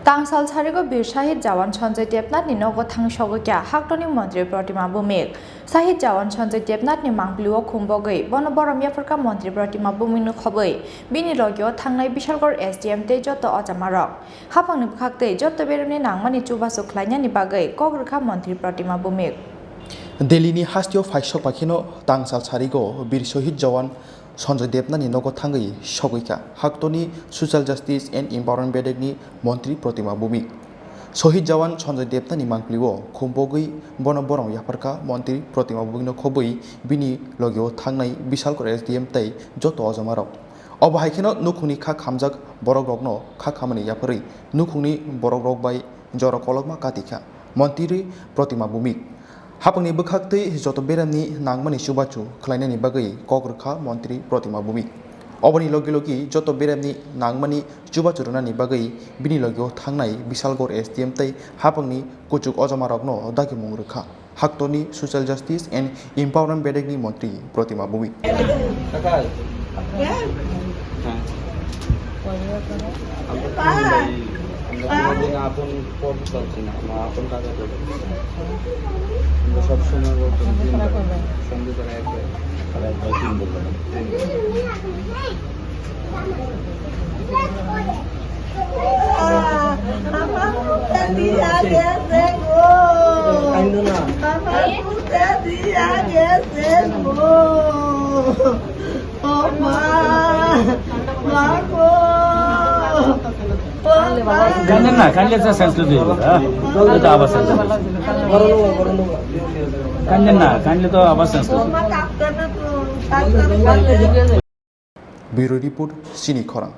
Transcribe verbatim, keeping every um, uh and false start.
Tangsal sarigo Bir Shahid Jawan Sanjay Debnath ni nogo thang sogwi kha Haktorni Montri Protima Bhumik. Shahid Jawan Sanjay Debnath ni mangpili o khum bogwi bono borom yapharkha Montri Protima Bhumik no khobwi bini logi o thangnai Bishalgarh S D M tei joto ojamarok. Haphangni bwkhaktwi joto beremni nangmani chubachu khlainani bagwi kok rwkha Montri Protima Bhumik. Delhi ni hasteo phaisok pakheno tangsal sarigo Bir Shahid Jawan Sanjay Debnath ni nogo thangwi sogwi kha Haktorni Social Justice and Empowerment Bedek ni Montri Protima Bhumik. Shahid Jawan Sanjay Debnath ni mangpili o khum bogwi bono borom yapharkha Montri Protima Bhumik no khobwi bini logi o thangnai Bishalgarh S D M tei joto ojamarok. Obo hai kheno nukhungni kha khamjak borokrokno kha khamani yapharwi nukhungni borokrok bai jora kolokma kati kha Montri Protima Bhumik. Haphangni bwkhaktwi joto beremni nangmani chubachu khlainani bagwi kok rwkha Montri Protima Bhumik. Oboni logi logi joto beremni nangmani chubachu rwnani bagwi bini logi o thangnai Bishalgarh S D M tei haphangni kuchuk ojamarokno dagimung rwkha. Haktorni Social Justice and Empowerment Bedek ni Montri Protima Bhumik. আমরা কোনোদিন আপন পথ চলছি না, আমরা আপন কাজে চলছি। আমরা সবসময় বলতাম, দিন রাত, সন্ধ্যে বেলা একবার। আর একবার দিন বললাম। আমার বুকে দিয়া গেছে গো। কান্দো না। আমার বুকে দিয়া গেছে গো। ও মা, মা গো। ও মা। কান্দেন না, কানলে তো সংস্কৃতি হইব, হ্যাঁ? এটা তো আবার সংস্কৃতি। কান্দেন না, কানলে তো আবার সংস্কৃতি। ও মা, কাঁদতে না তো, কাঁদতে না, কাঁদতে। Bureau Report, Sini Khorang.